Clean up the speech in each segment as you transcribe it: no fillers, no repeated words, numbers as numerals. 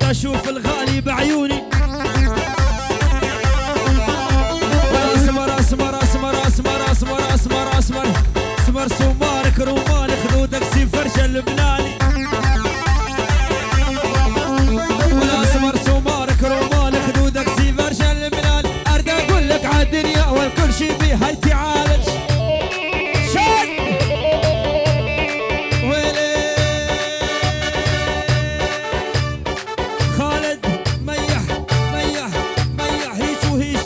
اشوف الغالي بعيوني. اسمر اسمر اسمر اسمر اسمر اسمر اسمر اسمر سمارك روماني خدودك سي فرش اللبناني. ولا اسمر سمارك روماني خدودك سي فرش اللبناني. ارد اقول لك عالدنيا والكل شي بيها يتعالج. شد ويلي خالد ميح ميح ميح هيش وهيش.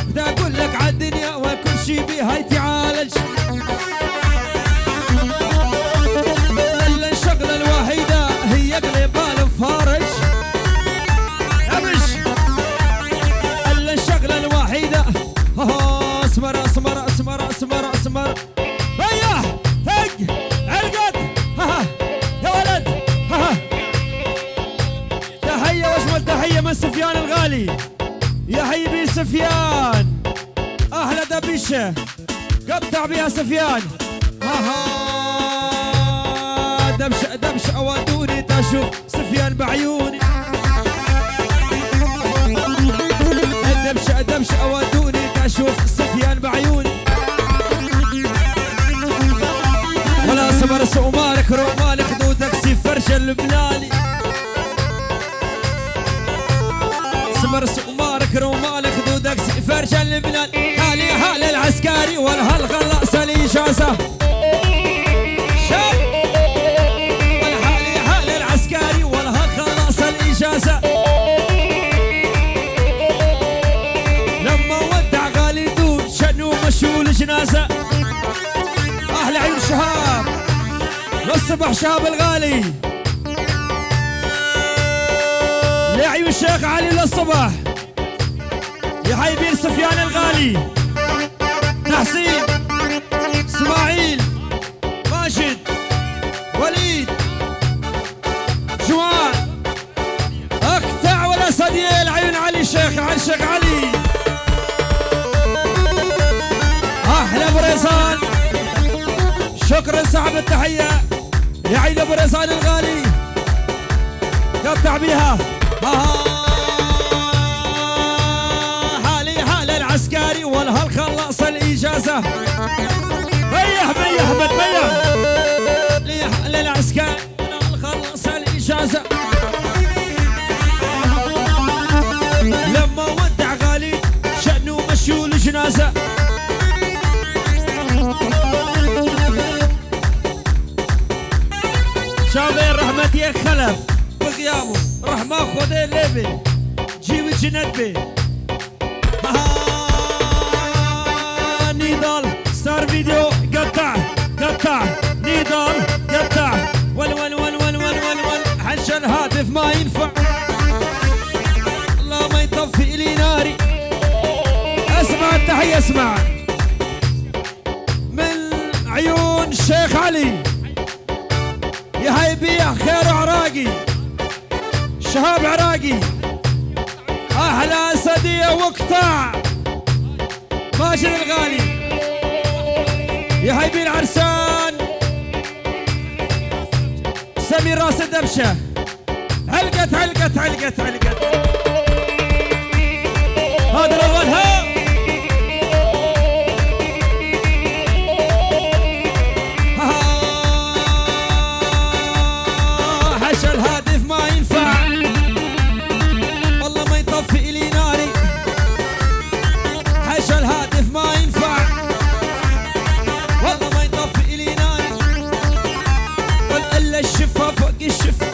بدي اقول لك عالدنيا وكل شي بيها يتعالج. الا الشغله الوحيده هي قلب الفارج. ابش الا الشغله الوحيده. اسمر اسمر اسمر اسمر اسمر ميح هق علقد. يا ولد تحيه واجمل تحيه من سفيان الغالي. يا حبيبي سفيان احلى دبيشه قطع بيها سفيان. دبش دبش اودوني تشوف سفيان بعيوني. دبش دبش اودوني تشوف سفيان بعيوني. ولا صبر سؤمالك رومالك خدودك سي فرش اللبناني. صبر سؤمالك رومالك خدودك سي فرش اللبناني. حالي حال العسكري والهل خلص الاجازه. شاب والحالي حال العسكري والهل خلص الاجازه. لما ودع غالي دود شنو مشوا الجنازه. اهل عيون شهاب للصبح شهاب الغالي. لعيون الشيخ علي للصبح. يا حبيبي سفيان الغالي تحسين اسماعيل ماجد وليد جوان اقطع ولا صديل. عيون علي الشيخ علي الشيخ علي. احلى بريزان شكرا صاحب التحيه يا عيد بريزان الغالي. قطع بيها. حالي حال العسكري والهل خلص الاجازه. ميح ميح احمد ميح لي حال العسكري والهل خلص الاجازه. لما ودع غالي شأنه مشوا الجنازه. شاوبين رحمة ديك خلف بغيابه رحمة خذي الليبي جيب الجند بي. نيضال ستار فيديو قطع قطع نيضال قطع. ول ول ول ول ول ول ول حش الهاتف ما ينفع. الله ما يطفي لي ناري. اسمع التحية اسمع من عيون الشيخ علي. يا هيبيع خير عراقي شهاب عراقي. احلى سديه وقطع ماجد الغالي. يا هيبي العرسان سمير راس الدبشه. علقت علقت علقت علقت. هذا الاول ها. حش الهاتف ما ينفع. والله ما يطفي لي ناري. حش الهاتف ما ينفع. والله ما يطفي لي ناري. قل الا الشفه فوق الشفه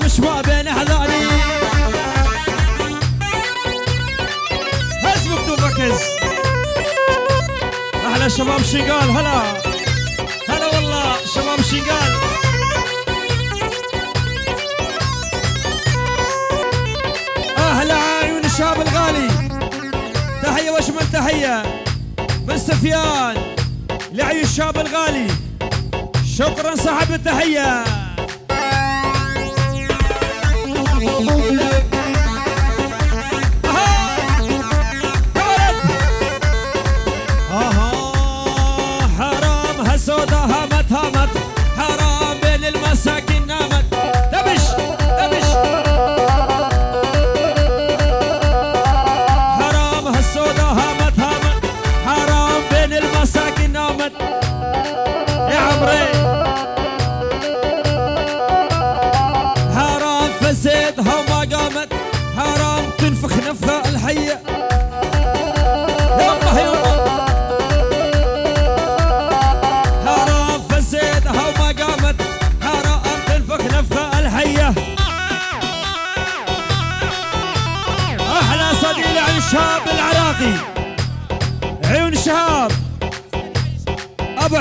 مش ما بين احضاني. هز مكتوبك هز. احلى شباب شيقال هلا هلا والله شباب شيقال. اهلا عيون الشاب الغالي. تحيه واشمل تحيه من سفيان لعيون الشاب الغالي. شكرا صاحب التحيه. حرام هالسودا هامت هامت. حرام بين المساكين نامت. دبش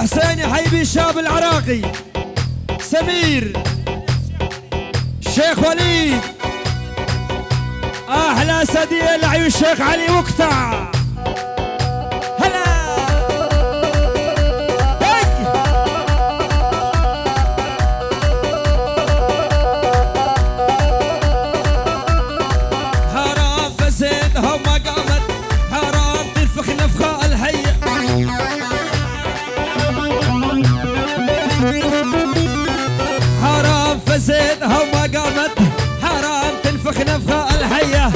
حسين يا حبيبي شاب العراقي، سمير، شيخ وليد، احلى سديه لعيون الشيخ علي وقطع. هلا حرام فزيدها ما قامت، حرام تنفخ نفخه الحيه. حرام فزيدها وما قامت، حرام تنفخ نفخه الحيه.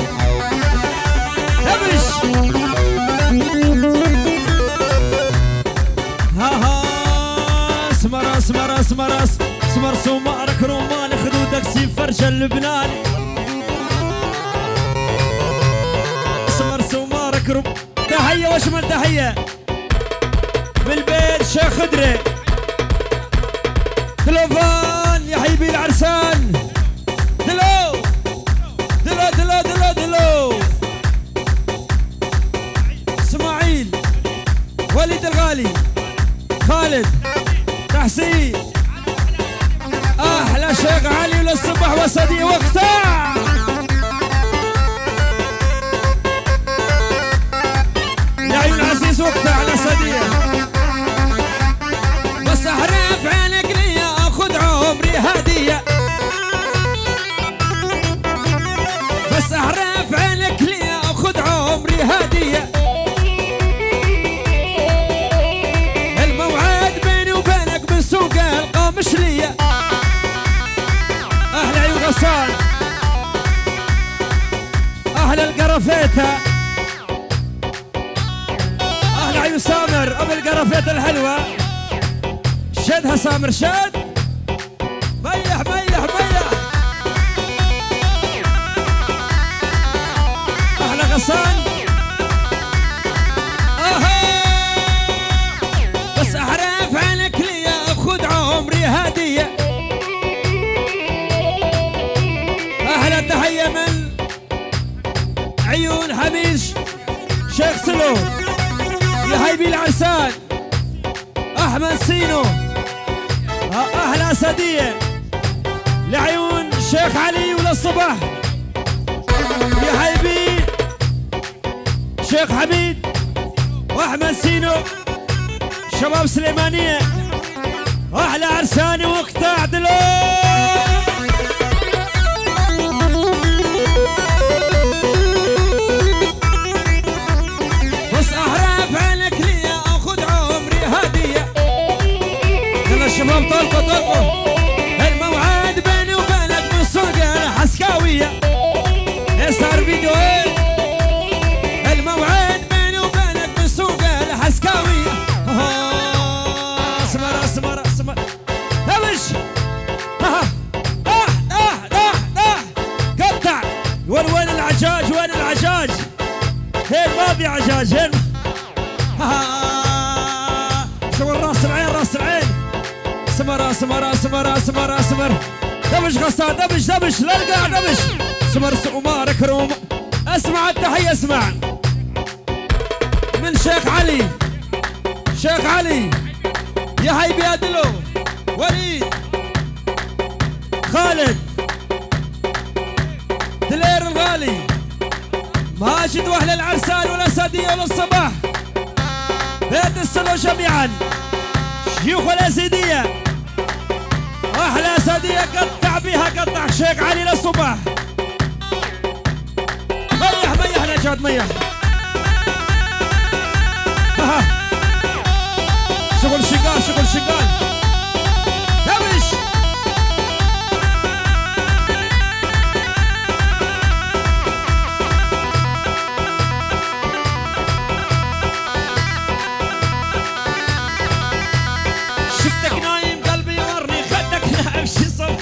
دبش ها اسمر اسمر اسمر اسمر سمارك رومان خدودك سيف فرش اللبناني. اسمر سمارك روم. تحيه واشمل تحيه بالبيت شيخ خدري تلوفان يا حبيبي العرسان. دلو دلو دلو دلو دلو اسماعيل وليد الغالي خالد تحسين احلى شيخ علي للصبح وصديق وقتها. يا عيون عزيز وقتها على صديق. بس احرف عينك لي اخذ عمري هديه. بس احرف عينك لي اخذ عمري هديه. الموعد بيني وبينك من سوق القامش ليا. اهل عيون غسان، اهل القرفيته، اهل عيون سامر ابو القرفيته الحلوه. شدها سامر شد ميح ميح ميح. احلى غسان اها. بس اعرف عنك لي اخذ عمري هديه. احلى تحيه من عيون حميد شيخ سلو يا حبيبي العرسان احمد سينو. اهلا سديه لعيون شيخ علي وللصبح يا حبيبي شيخ حميد واحمد سينو شباب سليمانيه. احلى عرساني وقتها عدلو. بس احرف عنك لي اخذ عمري هديه. يلا الشباب طلقوا طلقوا. الموعد بيني وبينك من سوق الحسكاويه. صار فيديو ايه. الموعد بيني وبينك من سوق الحسكاويه. اسمر اسمر اسمر هبش. قطع. وين العجاج وين العجاج؟ هين ما في عجاج هين. شو الراس العين راس العين. اسمر اسمر اسمر اسمر اسمر. دبش غسان دبش دبش للقاع دبش. اسمر سؤمار كروم. اسمع التحية اسمع من شيخ علي. شيخ علي يا حبيبي ادلو وليد خالد دلير الغالي ماجد واهل العرسان والاسديه وللصباح. بيت السلو جميعا شيوخ الاسديه. احلى اسديه قطع بها قطع شيخ علي للصباح. ميح ميح نجاد ميح. شغل شقال شغل شقال دبش. شفتك نايم قلبي يورني خدك ناعم شي صبر.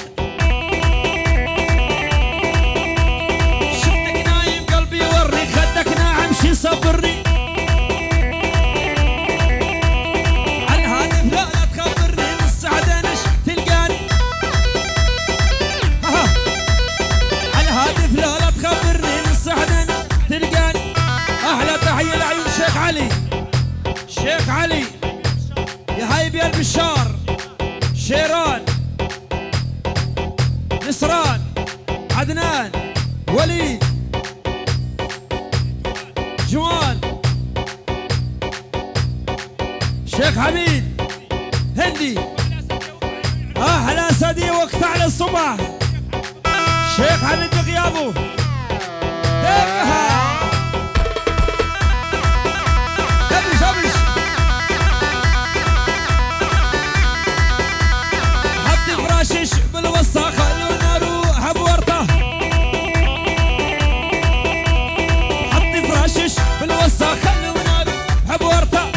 شفتك نايم قلبي يورني خدك ناعم شي صبرني. عن هاتف لا تخبرني. عدنان وليد جوان شيخ حميد هندي احلى سدي وقت على الصبح شيخ حميد بغيابه دقها دبش دبش حطي فراشش بالوسط خلونا نروح بورطه حطي فراشش بالوسط خلونا نروح بورطه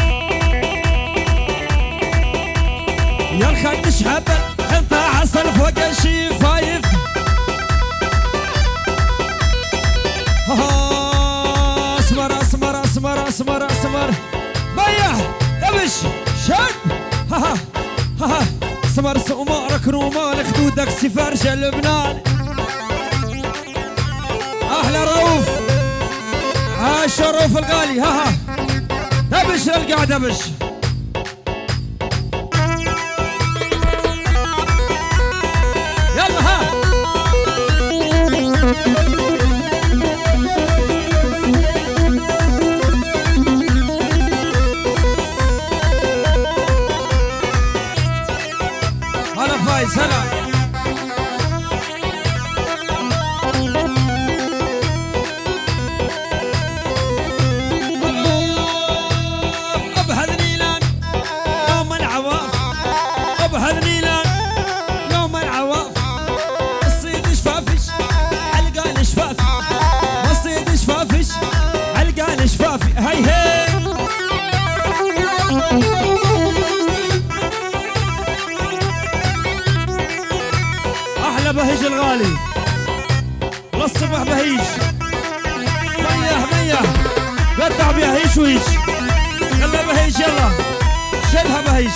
يا الخدش هبل انت عسل فوق الشفايف اسمر اسمر اسمر اسمر اسمر بيح دبش شد ها ها اسمر سمارك رومان خدودك سفرش لبنان احلى رؤوف عاش رؤوف الغالي ها دبش للقاع دبش يلا ها هلا فايز هلا ابهذ نيلان يوم العواف ابهذ نيلان يوم العواف الصيد شفافش علقان شفافي الصيد شفافش علقان شفافي هاي هاي احلى بهيج الغالي للصبح بهيج مياه مياه قطع بيها هيش وهيش يلا بهيج يلا شدها بهيج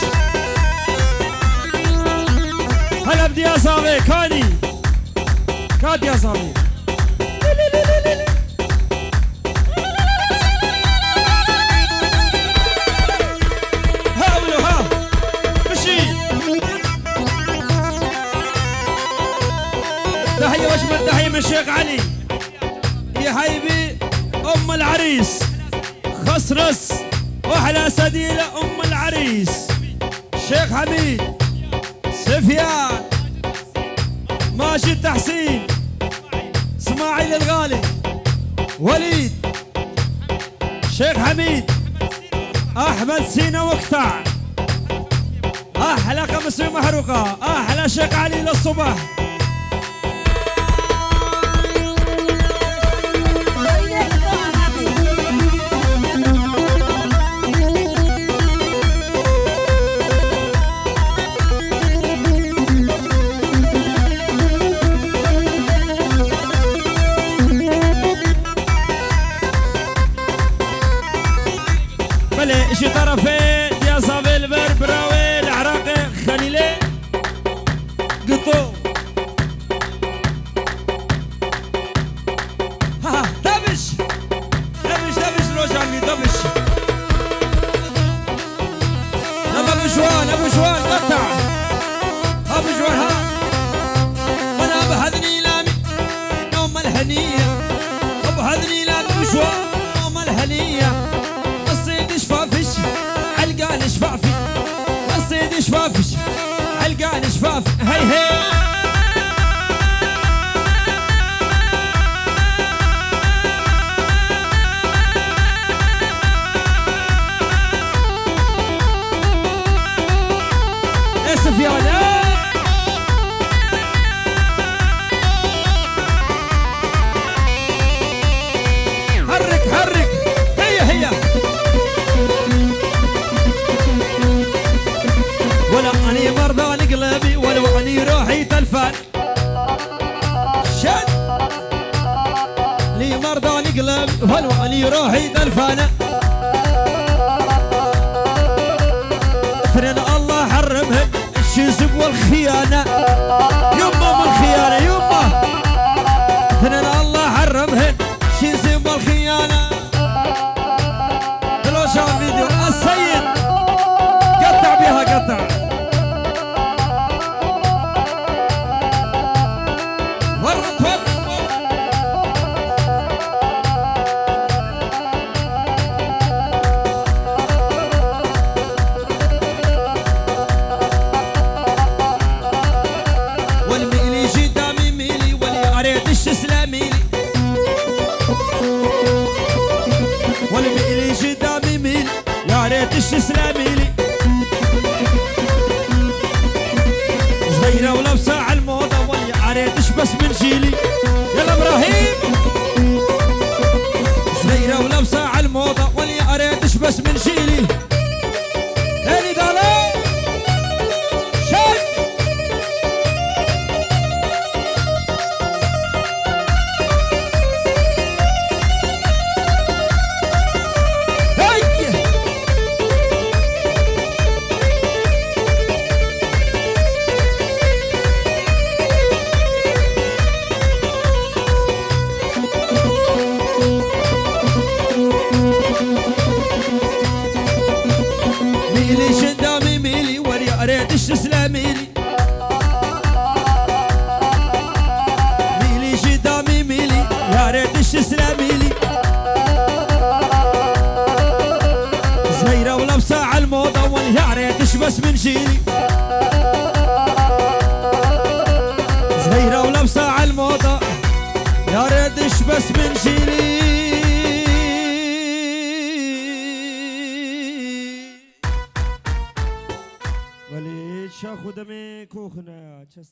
هلا بدي يا صاحبي كاني كاد يا صاحبي هاولوا ها مشي تحية واشمل تحية من الشيخ علي يا حبيبي ام العريس خسرس واحلى سديلة ام العريس شيخ حميد سفيان ماجد تحسين اسماعيل الغالي وليد شيخ حميد احمد سينا وقطع احلى قمص محروقه احلى شيخ علي للصبح شي طرفين يا صافي البربراوي العراقي خليلي قطو ها دبش دبش دبش روش عمي دبش يلا ابو جوان ابو جوان قطع ابو جوان ها وانا بهذني لامي يوم الهنيه وبهذني لامي ابو جوان يوم الهنيه الصيد شفافش علقان شفافي الصيد شفافش علقان شفافي هي هي اسف يا ولد حرك حرك هي هي ولا اني مرضى قلبي ولو اني روحي تلفان شد لي مرضى قلبي ولو اني روحي تلفانه فرن الله حرمهن الشزب والخيانه يما من خيانه يما فرن الله حرمهن الشزب والخيانه لو شاف فيديو السيد قطع بها قطع ورط ورط تسلمي لي والميلي قدامي ميلي يا ريت تسلمي لي صغيرة ولابسة على الموضة واليا ريتش بس من جيلي يلا ابراهيم صغيرة ولابسة على الموضة واليا ريتش بس من جيلي هاني دالي شد ميلي قدامي ميلي وريا ريتش تسلمي لي ميلي قدامي ميلي يا ريتش تسلمي لي صغيرة ولابسة على الموضة واليا ريتش بس من جيلي صغيرة ولابسة على الموضة يا ريتش بس من جيلي ولی چه خودم کوخنه چه